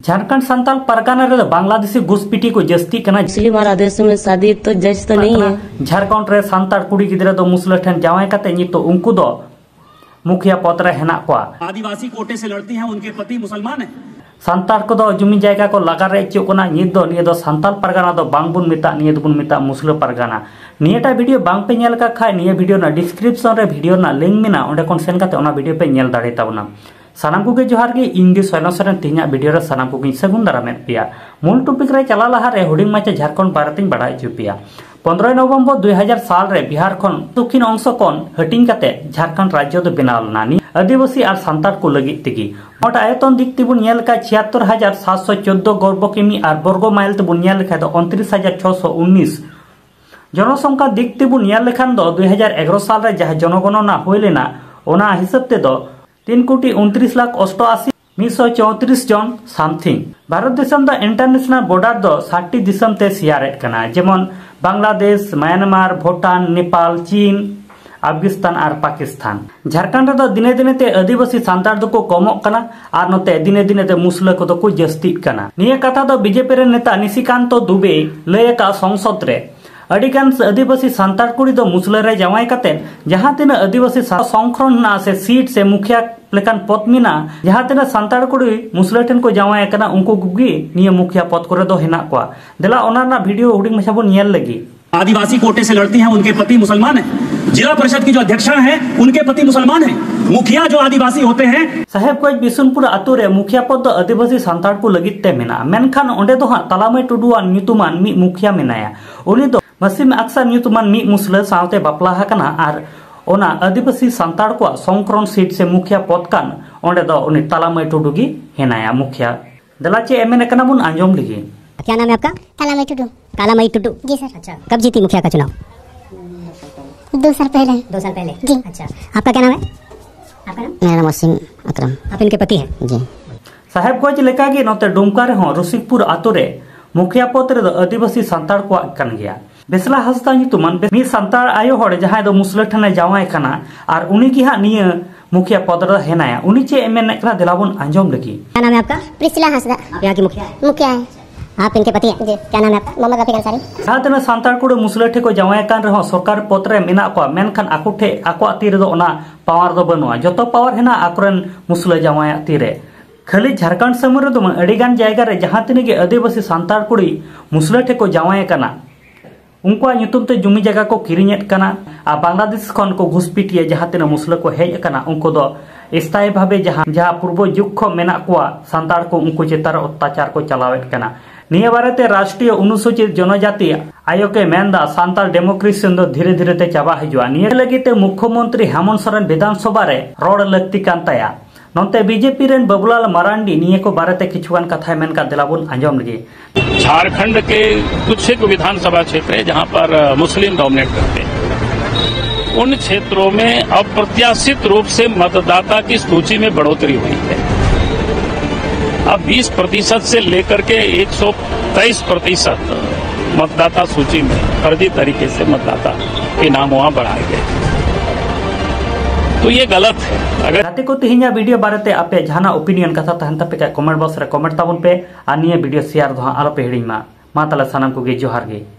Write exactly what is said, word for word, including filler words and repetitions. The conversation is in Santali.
ᱡᱷᱟᱲᱠᱷᱚᱸᱰ ᱥᱟᱱᱛᱟᱲ ᱯᱟᱨᱜᱟᱱᱟ ᱨᱮᱫᱚ ᱵᱟᱝᱞᱟᱫᱮᱥᱤ ᱜᱷᱩᱥᱯᱤᱴᱤ ᱠᱚ ᱡᱟᱹᱥᱛᱤᱜ ᱠᱟᱱᱟ᱾ मुस्लिम और आदिवासी में शादी तो जायज तो नहीं है। ᱡᱷᱟᱲᱠᱷᱚᱸᱰ ᱨᱮ ᱥᱟᱱᱛᱟᱲ ᱠᱩᱲᱤ ᱜᱤᱫᱽᱨᱟᱹ ᱫᱚ ᱢᱩᱥᱞᱟᱹ ᱴᱷᱮᱱ ᱡᱟᱶᱟᱭ ᱠᱟᱛᱮ ᱱᱤᱛᱚᱜ ᱩᱱᱠᱩ ᱫᱚ ᱢᱩᱠᱷᱤᱭᱟ ᱯᱚᱫᱽ ᱨᱮ ᱦᱮᱱᱟᱜ ᱠᱚᱣᱟ᱾ आदिवासी कोटे से लड़ती हैं, उनके पति मुसलमान हैं। ᱥᱟᱱᱛᱟᱲ ᱠᱚᱫᱚ ᱡᱩᱢᱤ ᱡᱟᱭᱜᱟ ᱠᱚ ᱞᱟᱜᱟ ᱨᱮ ᱦᱚᱪᱚᱜ ᱠᱟᱱᱟ᱾ ᱱᱤᱛ ᱫᱚ ᱱᱤᱭᱟᱹ ᱫᱚ ᱥᱟᱱᱛᱟᱲ ᱯᱟᱨᱜᱟᱱᱟ ᱫᱚ ᱵᱟᱝ ᱵᱚᱱ ᱢᱮᱛᱟᱜ, ᱱᱤᱭᱟᱹ ᱫᱚᱵᱚᱱ ᱢᱮᱛᱟᱜ ᱢᱩᱥᱞᱟᱹ ᱯᱟᱨᱜᱟᱱᱟ᱾ ᱱᱤᱭᱟᱹᱴᱟᱜ ᱵᱷᱤᱰᱤᱭᱳ ᱵᱟᱝ ᱯᱮ ᱧᱮᱞ ᱟᱠᱟᱫ ᱠᱷᱟᱡ, ᱱᱤᱭᱟᱹ ᱵᱷᱤᱰᱤᱭᱳ ᱨᱮᱱᱟᱜ ᱰᱤᱥᱠᱨᱤᱯᱥᱚᱱ ᱨᱮ ᱵᱷᱤᱰᱤᱭᱳ ᱨᱮᱱᱟᱜ ᱞᱤᱝᱠ ᱢᱮᱱᱟᱜᱼᱟ, ᱚᱸᱰᱮ ᱠᱷᱚᱱ ᱥᱮᱱ ᱠᱟᱛᱮ ᱚᱱᱟ ᱵᱷᱤᱰᱤᱭᱳ ᱯᱮ ᱧᱮᱞ ᱫᱟᱲᱮ ᱛᱟᱵᱚᱱᱟ᱾ ᱥᱟᱱᱟᱢ ᱠᱚᱜᱮ ᱡᱚᱦᱟᱨ ᱜᱮ, ᱤᱧ ᱜᱮ ᱥᱚᱭᱞᱚ ᱥᱚᱨᱮᱱ᱾ ᱛᱮᱦᱮᱧᱟᱜ ᱵᱷᱤᱰᱤᱭᱳ ᱨᱮ ᱥᱟᱱᱟᱢ ᱠᱚᱜᱮᱧ ᱥᱟᱹᱜᱩᱱ ᱫᱟᱨᱟᱢᱮᱫ ᱯᱮᱭᱟ᱾ ᱢᱩᱞ ᱴᱚᱯᱤᱠ ᱨᱮ ᱪᱟᱞᱟᱣ ᱞᱟᱦᱟ ᱨᱮ ᱦᱩᱰᱤᱧ ᱢᱟᱪᱷᱟ ᱡᱷᱟᱲᱠᱷᱚᱸᱰ ᱵᱟᱨᱮᱛᱮᱧ ᱵᱟᱲᱟᱭ ᱦᱚᱪᱚ ᱯᱮᱭᱟ᱾ ᱯᱚᱱᱨᱚᱭ ᱱᱚᱵᱷᱮᱢᱵᱚᱨ ᱫᱩᱭ ᱦᱟᱡᱟᱨ ᱥᱟᱞ ᱨᱮ ᱵᱤᱦᱟᱨ ᱠᱷᱚᱱ ᱫᱚᱠᱷᱤᱱ ᱚᱝᱥᱚ ᱠᱷᱚᱱ ᱦᱟᱹᱴᱤᱧ ᱠᱟᱛᱮ ᱡᱷᱟᱲᱠᱷᱚᱸᱰ ᱨᱟᱡᱽᱡᱚ ᱫᱚ ᱵᱮᱱᱟᱣ ᱞᱮᱱᱟ᱾ ᱱᱤᱭᱟᱹ ᱟᱹᱫᱤᱵᱟᱹᱥᱤ ᱟᱨ ᱥᱟᱱᱛᱟᱲ ᱠᱚ ᱞᱟᱹᱜᱤᱫ ᱛᱮᱜᱮ᱾ ᱢᱳᱴ ᱟᱭᱚᱛᱚᱱ ᱫᱤᱠ ᱛᱮᱵᱚᱱ ᱧᱮᱞ ᱞᱮᱠᱷᱟᱡ ᱪᱷᱤᱭᱟᱛᱛᱚᱨ ᱦᱟᱡᱟᱨ ᱥᱟᱛᱥᱚ ᱪᱳᱫᱽᱫᱳ ᱜᱚᱨᱵᱚ ᱠᱤᱢᱤ ᱟᱨ ᱵᱚᱨᱜᱚ ᱢᱟᱭᱤᱞ ᱛᱮᱵᱚᱱ ᱧᱮᱞ ᱞᱮᱠᱷᱟᱡ ᱫᱚ ᱩᱱᱛᱨᱤᱥ ᱦᱟᱡᱟᱨ ᱪᱷᱚᱥᱚ ᱩᱱᱱᱤᱥ᱾ ᱡᱚᱱᱚᱥᱚᱝᱠᱷᱟ ᱫᱤᱠ ᱛᱮᱵᱚᱱ ᱧᱮᱞ ᱞᱮᱠᱷᱟᱱ ᱫᱚ ᱫᱩᱭ ᱦᱟᱡᱟᱨ ᱮᱜᱟᱨᱚ ᱥᱟᱞ ᱨᱮ ᱡᱟᱦᱟᱸ ᱡᱚᱱᱚᱜᱚᱱᱚᱱᱟ ᱦᱩᱭ ᱞᱮᱱᱟ, ᱚᱱᱟ ᱦᱤᱥᱟᱹᱵ ᱛᱮᱫᱚ ᱛᱤᱱ ᱠᱳᱴᱤ ᱩᱱᱛᱨᱤᱥ ᱞᱟᱠᱷ ᱚᱥᱴᱚᱟᱥᱤ ᱢᱤᱫᱥᱚ ᱪᱳᱭᱛᱨᱤᱥ ᱡᱚᱱ something᱾ ᱵᱷᱟᱨᱚᱛ ᱫᱤᱥᱚᱢ ᱫᱚ international border ᱫᱚ ᱥᱟᱛᱴᱤ ᱫᱤᱥᱚᱢ ᱛᱮ ᱥᱮᱭᱟᱨᱮᱫ ᱠᱟᱱᱟ, ᱡᱮᱢᱚᱱ ᱵᱟᱝᱞᱟᱫᱮᱥ, ᱢᱟᱭᱟᱱᱢᱟᱨ, ᱵᱷᱩᱴᱟᱱ, ᱱᱮᱯᱟᱞ, ᱪᱤᱱ, ᱟᱯᱷᱜᱟᱱᱤᱥᱛᱟᱱ ᱟᱨ ᱯᱟᱠᱤᱥᱛᱟᱱ᱾ ᱡᱷᱟᱲᱠᱷᱚᱸᱰ ᱨᱮᱫᱚ ᱫᱤᱱᱮ ᱫᱤᱱᱮ ᱛᱮ ᱟᱹᱫᱤᱵᱟᱹᱥᱤ ᱥᱟᱱᱛᱟᱲ ᱫᱚᱠᱚ ᱠᱚᱢᱚᱜ ᱠᱟᱱᱟ ᱟᱨ ᱱᱚᱛᱮ ᱫᱤᱱᱮ ᱫᱤᱱᱮ ᱛᱮ ᱢᱩᱥᱞᱟᱹ ᱠᱚᱫᱚ ᱠᱚ ᱡᱟᱹᱥᱛᱤᱜ ᱠᱟᱱᱟ᱾ ᱱᱤᱭᱟᱹ ᱠᱟᱛᱷᱟ ᱫᱚ ᱵᱤᱡᱮᱯᱤ ᱨᱮᱱ ᱱᱮᱛᱟ ᱱᱤᱥᱤᱠᱟᱱᱛᱚ ᱫᱩᱵᱮᱭ ᱞᱟᱹᱭ ᱟᱠᱟᱫ ᱥᱚᱝᱥᱚᱫ ᱨᱮ᱾ ᱟᱹᱰᱤ ᱜᱟᱱ ᱟᱹᱫᱤᱵᱟᱹᱥᱤ ᱥᱟᱱᱛᱟᱲ ᱠᱩᱲᱤ ᱫᱚ ᱢᱩᱥᱞᱟᱹ ᱨᱮ ᱡᱟᱶᱟᱭ ᱠᱟᱛᱮ ᱡᱟᱦᱟᱸ ᱛᱤᱱᱟᱹᱜ ᱟᱹᱫᱤᱵᱟᱹᱥᱤ ᱥᱟ-, ᱥᱚᱝᱜᱚᱴᱷᱚᱱ ᱦᱮᱱᱟᱜᱼᱟ ᱥᱮ ᱥᱤᱴ ᱥᱮ ᱢᱩᱠᱷᱤᱭᱟ ᱞᱮᱠᱟᱱ ᱯᱚᱫ ᱢᱮᱱᱟᱜᱼᱟ, ᱡᱟᱦᱟᱸ ᱛᱤᱱᱟᱹᱜ ᱥᱟᱱᱛᱟᱲ ᱠᱩᱲᱤ ᱢᱩᱥᱞᱟᱹ ᱴᱷᱮᱱ ᱠᱚ ᱡᱟᱶᱟᱭ ᱟᱠᱟᱱᱟ, ᱩᱱᱠᱩ ᱠᱚᱜᱮ ᱱᱤᱭᱟᱹ ᱢᱩᱠᱷᱤᱭᱟ ᱯᱚᱫ ᱠᱚᱨᱮ ᱫᱚ ᱦᱮᱱᱟᱜ ᱠᱚᱣᱟ᱾ ᱫᱮᱞᱟ ᱚᱱᱟ ᱨᱮᱱᱟᱜ ᱵᱷᱤᱰᱤᱭᱳ ᱦᱩᱰᱤᱧ ᱢᱟᱪᱷᱟ ᱵᱚᱱ ᱧᱮᱞ ᱞᱮᱜᱮ᱾ आदिवासी कोटे से लड़ती हैं, उनके पति मुसलमान हैं। जिला परिषद की जो अध्यक्षा हैं, उनके पति मुसलमान हैं। मुखिया जो आदिवासी होते हैं, ᱥᱟᱦᱮᱵᱽᱜᱚᱸᱡᱽ ᱵᱤᱥᱩᱱᱯᱩᱨ ᱟᱛᱳ ᱨᱮ ᱢᱩᱠᱷᱤᱭᱟ ᱯᱚᱫ ᱫᱚ ᱟᱹᱫᱤᱵᱟᱹᱥᱤ ᱥᱟᱱᱛᱟᱲ ᱠᱚ ᱞᱟᱹᱜᱤᱫ ᱛᱮ ᱢᱮᱱᱟᱜᱼᱟ, ᱢᱮᱱᱠᱷᱟᱱ ᱚᱸᱰᱮ ᱫᱚ ᱦᱟᱸᱜ ᱛᱟᱞᱟᱢᱟᱹᱭ ᱴᱩᱰᱩᱣᱟᱜ ᱧᱩᱛᱩᱢᱟᱱ ᱢᱤᱫ ᱢᱩᱠᱷᱤᱭᱟ ᱢᱮᱱᱟᱭᱟ᱾ ᱩᱱᱤ ᱫᱚ ᱢᱟᱥᱤᱢ ᱟᱠᱥᱟᱨ ᱧᱩᱛᱩᱢᱟᱱ ᱢᱤᱫ ᱢᱩᱥᱞᱟᱹ ᱥᱟᱶᱛᱮ ᱵᱟᱯᱞᱟ ᱟᱠᱟᱱᱟ ᱟᱨ ᱚᱱᱟ ᱟᱹᱫᱤᱵᱟᱹᱥᱤ ᱥᱟᱱᱛᱟᱲ ᱠᱚᱣᱟᱜ ᱥᱚᱝᱜᱚᱴᱷᱚᱱ ᱥᱤᱴ ᱥᱮ ᱢᱩᱠᱷᱤᱭᱟ ᱯᱚᱫ ᱠᱟᱱ ᱚᱸᱰᱮ ᱫᱚ ᱩᱱᱤ ᱛᱟᱞᱟᱢᱟᱹᱭ ᱴᱩᱰᱩ ᱜᱮ ᱦᱮᱱᱟᱭᱟ ᱢᱩᱠᱷᱤᱭᱟ᱾ ᱫᱮᱞᱟ ᱪᱮᱫ ᱮ ᱢᱮᱱᱮᱫ ᱠᱟᱱᱟ ᱵᱚᱱ ᱟᱸᱡᱚᱢ ᱞᱮᱜᱮ᱾ क्या नाम है आपका? काला मई टुडू। काला मई टुडू। जी सर। अच्छा, कब जीती मुखिया का चुनाव? दो साल पहले। दो साल पहले? जी। अच्छा, आपका क्या नाम है? आपका नाम? मेरा नाम वसीम अकरम। आप इनके पति हैं? जी। ᱥᱟᱦᱮᱵᱽᱜᱚᱸᱡᱽ ᱞᱮᱠᱟᱜᱮ ᱱᱚᱛᱮ ᱰᱩᱢᱠᱟ ᱨᱮᱦᱚᱸ ᱨᱚᱥᱤᱠᱯᱩᱨ ᱟᱛᱳ ᱨᱮ ᱢᱩᱠᱷᱤᱭᱟ ᱯᱚᱫ ᱨᱮᱫᱚ ᱟᱹᱫᱤᱵᱟᱹᱥᱤ ᱥᱟᱱᱛᱟᱲ ᱠᱚᱣᱟᱜ ᱠᱟᱱ ᱜᱮᱭᱟ᱾ ᱵᱮᱥᱞᱟ ᱦᱟᱸᱥᱫᱟ ᱧᱩᱛᱩᱢᱟᱱ ᱢᱤᱫ ᱥᱟᱱᱛᱟᱲ ᱟᱭᱳ ᱦᱚᱲ ᱡᱟᱦᱟᱸᱭ ᱫᱚ ᱢᱩᱥᱞᱟᱹ ᱴᱷᱮᱱᱮ ᱡᱟᱶᱟᱭ ᱠᱟᱱᱟ ᱟᱨ ᱩᱱᱤ ᱜᱮ ᱦᱟᱸᱜ ᱱᱤᱭᱟᱹ ᱢᱩᱠᱷᱤᱭᱟ ᱯᱚᱫᱽ ᱨᱮ ᱦᱮᱱᱟᱭᱟ, ᱩᱱᱤ ᱪᱮᱫ ᱮ ᱢᱮᱱᱮᱫ ᱠᱟᱱᱟ, ᱫᱮᱞᱟ ᱵᱚᱱ ᱟᱸᱡᱚᱢ ᱞᱮᱜᱮ᱾ क्या नाम है आपका? प्रिसिला हांसदा। आप यहाँ की मुखिया? मुखिया है। आप इनके पति हैं? जी। क्या नाम है आपका? मोहम्मद रफी अंसारी। ᱡᱟᱦᱟᱸ ᱛᱤᱱᱟᱹᱜ ᱥᱟᱱᱛᱟᱲ ᱠᱩᱲᱤ ᱢᱩᱥᱞᱟᱹ ᱴᱷᱮᱱ ᱠᱚ ᱡᱟᱶᱟᱭ ᱟᱠᱟᱱ ᱨᱮᱦᱚᱸ ᱥᱚᱨᱠᱟᱨ ᱯᱚᱫᱽ ᱨᱮ ᱢᱮᱱᱟᱜ ᱠᱚᱣᱟ, ᱢᱮᱱᱠᱷᱟᱱ ᱟᱠᱚ ᱴᱷᱮᱱ, ᱟᱠᱚᱣᱟᱜ ᱛᱤ ᱨᱮᱫᱚ ᱚᱱᱟ ᱯᱟᱣᱟᱨ ᱫᱚ ᱵᱟᱹᱱᱩᱜᱼᱟ᱾ ᱡᱚᱛᱚ ᱯᱟᱣᱟᱨ ᱦᱮᱱᱟᱜᱼᱟ ᱟᱠᱚᱨᱮᱱ ᱢᱩᱥᱞᱟᱹ ᱡᱟᱶᱟᱭᱟᱜ ᱛᱤ ᱨᱮ᱾ ᱠᱷᱟᱹᱞᱤ ᱡᱷᱟᱲᱠᱷᱚᱸᱰ ᱥᱩᱢᱩᱝ ᱨᱮᱫᱚ ᱵᱟᱝ, ᱟᱹᱰᱤ ᱜᱟᱱ ᱡᱟᱭᱜᱟ ᱨᱮ ᱡᱟᱦᱟᱸ ᱛᱤᱱᱟᱹᱜ ᱜᱮ ᱟᱹᱫᱤᱵᱟᱹᱥᱤ ᱥᱟᱱᱛᱟᱲ ᱠᱩᱲᱤ ᱢᱩᱥᱞᱟᱹ ᱴᱷᱮᱱ ᱠᱚ ᱡᱟᱶᱟᱭ ᱟᱠᱟᱱᱟ, ᱩᱱᱠᱩᱣᱟᱜ ᱧᱩᱛᱩᱢ ᱛᱮ ᱡᱩᱢᱤ ᱡᱟᱭᱜᱟ ᱠᱚ ᱠᱤᱨᱤᱧᱮᱫ ᱠᱟᱱᱟ᱾ ᱟᱨ ᱵᱟᱝᱞᱟᱫᱮᱥ ᱠᱷᱚᱱ ᱠᱚ ᱜᱷᱩᱥᱯᱤᱴᱤᱭᱟ ᱡᱟᱦᱟᱸ ᱛᱤᱱᱟᱹᱜ ᱢᱩᱥᱞᱟᱹ ᱠᱚ ᱦᱮᱡ ᱟᱠᱟᱱᱟ, ᱩᱱᱠᱩ ᱫᱚ ᱮᱥᱛᱷᱟᱭᱤ ᱵᱷᱟᱵᱮ ᱡᱟᱦᱟᱸ, ᱡᱟᱦᱟᱸ ᱯᱩᱨᱵᱚ ᱡᱩᱜᱽ ᱠᱷᱚᱱ ᱢᱮᱱᱟᱜ ᱠᱚᱣᱟ ᱥᱟᱱᱛᱟᱲ ᱠᱚ, ᱩᱱᱠᱩ ᱪᱮᱛᱟᱱ ᱨᱮ ᱚᱛᱛᱟᱪᱟᱨ ᱠᱚ ᱪᱟᱞᱟᱣᱮᱫ ᱠᱟᱱᱟ᱾ ᱱᱤᱭᱟᱹ ᱵᱟᱨᱮᱛᱮ ᱨᱟᱥᱴᱨᱤᱭᱚ ᱚᱱᱩᱥᱩᱪᱤᱛ ᱡᱚᱱᱚᱡᱟᱛᱤ ᱟᱭᱳᱜᱽ ᱮ ᱢᱮᱱᱫᱟ, ᱥᱟᱱᱛᱟᱲ ᱰᱮᱢᱳᱠᱨᱮᱥᱤ ᱫᱚ ᱫᱷᱤᱨᱮ ᱫᱷᱤᱨᱮ ᱛᱮ ᱪᱟᱵᱟ ᱦᱤᱡᱩᱜᱼᱟ᱾ ᱱᱤᱭᱟᱹ ᱞᱟᱹᱜᱤᱫ ᱛᱮ ᱢᱩᱠᱷᱭᱚᱢᱚᱱᱛᱨᱤ ᱦᱮᱢᱚᱱᱛ ᱥᱚᱨᱮᱱ ᱵᱤᱫᱷᱟᱱ ᱥᱚᱵᱷᱟ ᱨᱮ ᱨᱚᱲ ᱞᱟᱹᱠᱛᱤ ᱠᱟᱱ ᱛᱟᱭᱟ᱾ ᱱᱚᱛᱮ ᱵᱤᱡᱮᱯᱤ ᱨᱮᱱ ᱵᱟᱵᱩᱞᱟᱞ ᱢᱟᱨᱟᱱᱰᱤ ᱱᱤᱭᱟᱹ ᱠᱚ ᱵᱟᱨᱮᱛᱮ ᱠᱤᱪᱷᱩᱜᱟᱱ ᱠᱟᱛᱷᱟᱭ ᱢᱮᱱ ᱠᱟᱫ, ᱫᱮᱞᱟ ᱵᱚᱱ ᱟᱸᱡᱚᱢ ᱞᱮᱜᱮ᱾ झारखंड के कुछ एक विधानसभा क्षेत्र है, जहां पर, अ, मुस्लिम डोमिनेट करते हैं, उन क्षेत्रों में अप्रत्याशित रूप से मतदाता की सूची में बढ़ोतरी हुई है। अब बीस प्रतिशत से लेकर के एक सौ तेईस प्रतिशत मतदाता सूची में फर्जी तरीके से मतदाता के नाम वहां बढ़ाए गए, तो ये गलत है। अगर ᱜᱟᱛᱮ ᱠᱚ, ᱛᱮᱦᱮᱧᱟᱜ ᱵᱷᱤᱰᱤᱭᱳ ᱵᱟᱨᱮᱛᱮ ᱟᱯᱮ ᱡᱟᱦᱟᱱᱟᱜ ᱚᱯᱤᱱᱤᱭᱚᱱ ᱠᱟᱛᱷᱟ ᱛᱟᱦᱮᱱ ᱛᱟᱯᱮ ᱠᱷᱟᱡ, ᱠᱚᱢᱮᱱᱴ ᱵᱚᱠᱥ ᱨᱮ ᱠᱚᱢᱮᱱᱴ ᱛᱟᱵᱚᱱ ᱯᱮ ᱟᱨ ᱱᱤᱭᱟᱹ ᱵᱷᱤᱰᱤᱭᱳ ᱥᱮᱭᱟᱨ ᱫᱚ ᱦᱟᱸᱜ ᱟᱞᱚᱯᱮ ᱦᱤᱲᱤᱧ ᱢᱟ᱾ ᱢᱟ ᱛᱟᱦᱞᱮ ᱥᱟᱱᱟᱢ ᱠᱚᱜᱮ ᱡᱚᱦᱟᱨ ᱜᱮ᱾